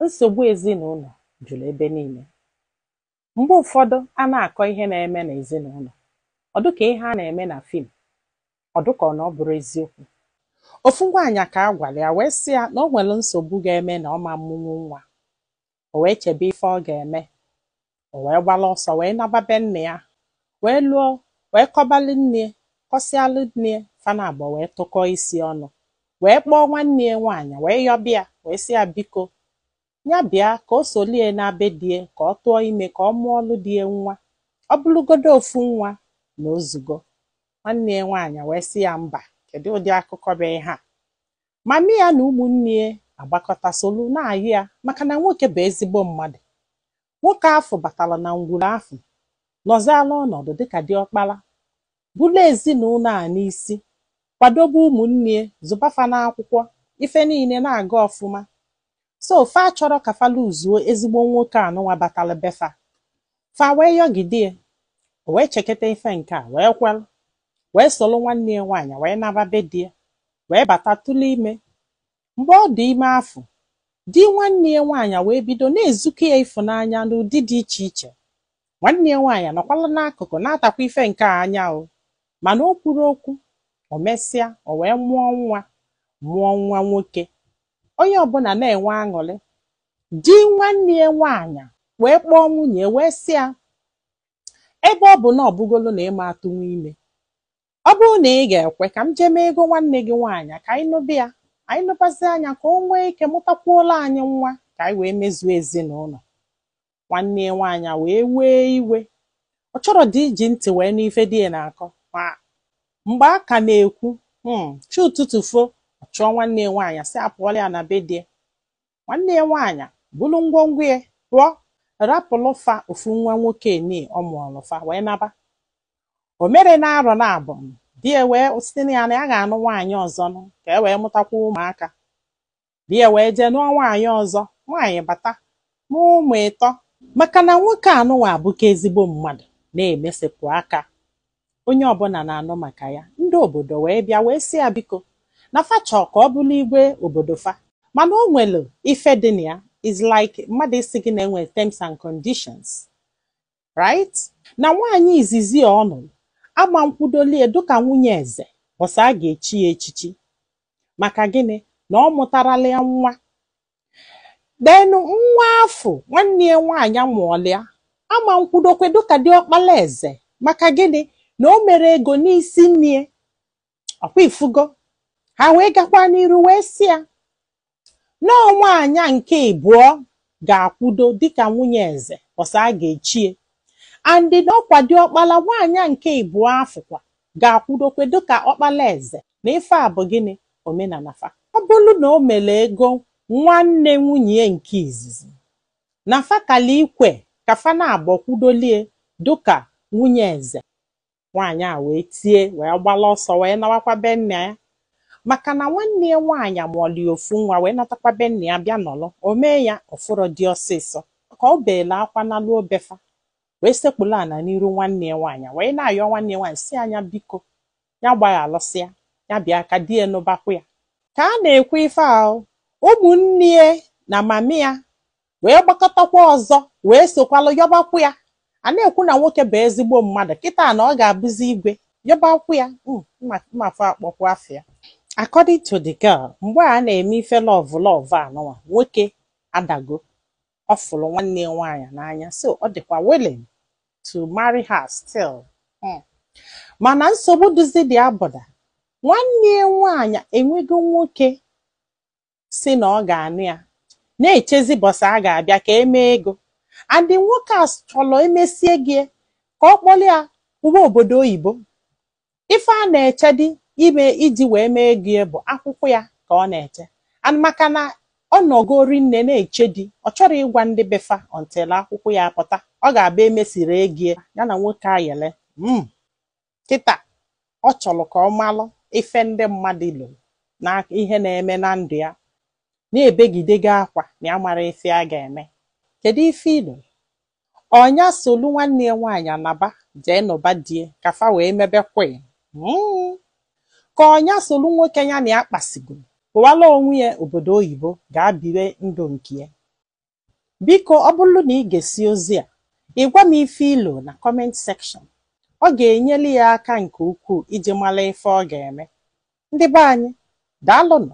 Nsogbu ezinụlọ juru ebe niile. Mgbe ụfọdụ, a na-akọ ihe na-eme n'ezinụlọ, ọ dịka ihe a na-eme na film, ọ dịka ọ na ọ bụrụ eziokwu. Ofu nwaanyị ka a gwara ya wee sị ya na o nwere nsogbu ga-eme na ọ ma mụnwu nwa. O wee chebe ife ọ ga-eme. O wee gbala ọsọ wee naba be nne ya, wee lụọ, wee kọbalụ nne, kọsịalụ nne fana abụọ, wee tụkọọ isi ọnụ, wee kpọọ nwanne ya nwaanyị, wee yọbịa, wee sị ya biko, ya bịa ka o solie na be die, ka ọ tụọ ime, ka ọ mụọlụ die nwa, ọ bụrụgodo ofu nwa na ozugo. Nwanne ya nwaanyị wee sị ya mba, kedu ụdị akụkọ bụ ihe a? Mami ya na ụmụnne ya agbakọta solu na-ayị ya, maka na nwoke bụ ezigbo mmadụ. Nwoke afọ batara na ngwuru afọ, nọziala ọnọdụ dịka diọkpara, bụrụ ezinụlọ a n'isi, kwadobe ụmụnne ya, zụbafa n'akwụkwọ, ife niile na-aga ọfụma. So fa chọrọ ka fa luzuo ezigbo nwoke anụnwa batara befa. Fa wee yọgide ya, o wee cheketa ife nke a, wee kwelụ, wee soro nwanne ya nwaanyị wee naba be di ya, wee bata tụlụ ime. Mgbe ọ dị ime afọ, di nwanne ya nwaanyị wee bido na-ezukọ ya ịfụnanya n'ụdị dị iche iche. Nwanne ya nwaanyị nọkwala n'akụkụ na-atakwa ife nke a anya o, mana o kwuru okwu. O mesịa, o wee mụọ nwa, mụọ nwa nwoke. Onye ọbụla na-enwe aṅụrị. Di nwanne ya nwaanyị wee kpọọ nwunye wee sị ya, ebe ọ bụ na ọ bụgolo na ịma atụnwu ime, ọ bụrụ na ị ga-ekwe ka m jee mee ego nwanne gị nwaanyị, ka anyị nụbịa ya, anyị nụbazi anya, ka o nwee ike mụtakwuola anyị nwa, ka anyị wee mezuo ezinụlọ. Nwanne ya nwaanyị wee wee iwe, ọ chọrọ dị iji ntị wee n'ife di ya na-akọ. Ma mgbe a ka na-ekwu chi ụtụtụ fo, ọ chụọ nwanne ya nwaanyị, sị apụọla ya na be di ya. Nwanne ya nwaanyị bụrụ ngwongwo ya pụọ, rapụlụ fa ofu nwa nwoke ni ọ mụọlụ fa, wee naba. O mere na arọ na abụ, di ya wee sị na ya na ya ga-anụ nwaanyị ọzọ nụ, ka e wee mụtakwa ụmụaka. Di ya wee jee nụọ nwaanyị ọzọ. Nwaanyị bata mụọ ụmụ ịtọ, maka na nwoke anụnwa abụka ezigbo mmadụ na-emesịpụ aka, onye ọbụla na-anụ maka ya. Ndị obodo wee bịa wee sị ya biko, na fa chọọ ka ọ bụrụ igwe obodo fa, mana o nwere ife dị na ya. Is like mmadụ isi gị na-enwe terms and conditions, right? Na nwaanyị izizi ọ nụrụ ama nkwudolie dịka nwunye eze bọsa a ga-echi ya echichi. Maka gịnị? Na ọ mụtarala ya nwa. Denu nwa afọ nwanne ya nwaanyị amụọla ya ama nkwudokwe dịka diọkpala eze. Maka gịnị? Na o mere ego n'isi nne. Ọkwa ifugo? Ha wee gakwa n'iru wee sị ya nọọ nwaanyị nke ịbụọ ga-akwudo dịka nwunye eze ọsọ a ga-echie, and na ọkwa diọkpala nwaanyị nke ịbụọ afụkwa ga-akwudokwe dịka ọkpala eze. Na ife a bụ gịnị? Omenala fa. Ọ bụrụ na o mere ego nwanne nwunye nke izizi, na fa kala ikwe ka fa na-abọ kwudolie dịka nwunye eze. Nwaanyị a wee tie, wee gbala ọsọ, wee nawakwa be nna ya, maka na nwanne ya nwaanyị amụọla ya ofu nwa. Wee natakwa be nna ya, bịa nọrọ. O mee ya ọfụrọ dị ọsịsọ ka ọ beela akwa na luo befa, wee sekpulu ana n'iru nwanne ya nwaanyị, wee na-ayọ nwanne ya nwaanyị si anya biko, ya gbaghalụsịa ya, bịa ka di ya nụbakwa ya. Ka a na-ekwu ife ahụ, ụmụnne ya na mami ya wee gbakọtakwa ọzọ, wee sokwalụ yọbakwu ya. A na-ekwu na nwoke bụ ezigbo mmadụ, kịta na ọ ga-abụzi igwe. Yọbakwu ya mmafọ akpọkwu afọ ya. According to the girl, mgbe a na-eme ife love love anụnwa, nwoke adago, ọ fụrụ nwanne ya nwaanyị n'anya, so ọ dịkwa willing to marry her still. Mana nsogbu dịzi dị abụda nwanne ya nwaanyị enwego nwoke si na ọ ga-anụ ya, na-echezi bọsa a ga-abịa ka emee ego. And nwoke a chọrọ emesie gị ka ọ kpọrọ ya uwe obodo oyibo. Ife a na-eche dị ime iji wee mee ego ya bụ akwụkwọ ya ka ọ na-eche. And maka na ọ nọgori nne na-eche di, ọ chọrọ ịgwa ndị befa until akwụkwọ ya apụta. Ọ ga-abụ emesiri ego ya, ya na nwoke ayele kịta. Ọ chọrọ ka ọ malụ ife ndị mmadụ lụrụ na ihe na-eme na ndụ ya, na-ebegidego akwa na ya mara ife a ga-eme. Kedu ife ị lụrụ? Ọnya solu nwanne ya nwaanyị anaba jee nụba die, ka fa wee mebe queen, ka ọnya solu nwoke ya na ya kpasigoro pụwala onwe ya obodo oyibo, ga-abire ndụ nke ya. Biko, ọ bụrụ na ị ga-esi ozi a, ị gwa m ife ilo na comment section. Ọ ga-enyelu ya aka nke ukwuu iji mara ife ọ ga-eme. Ndị be anyị, daalụnụ.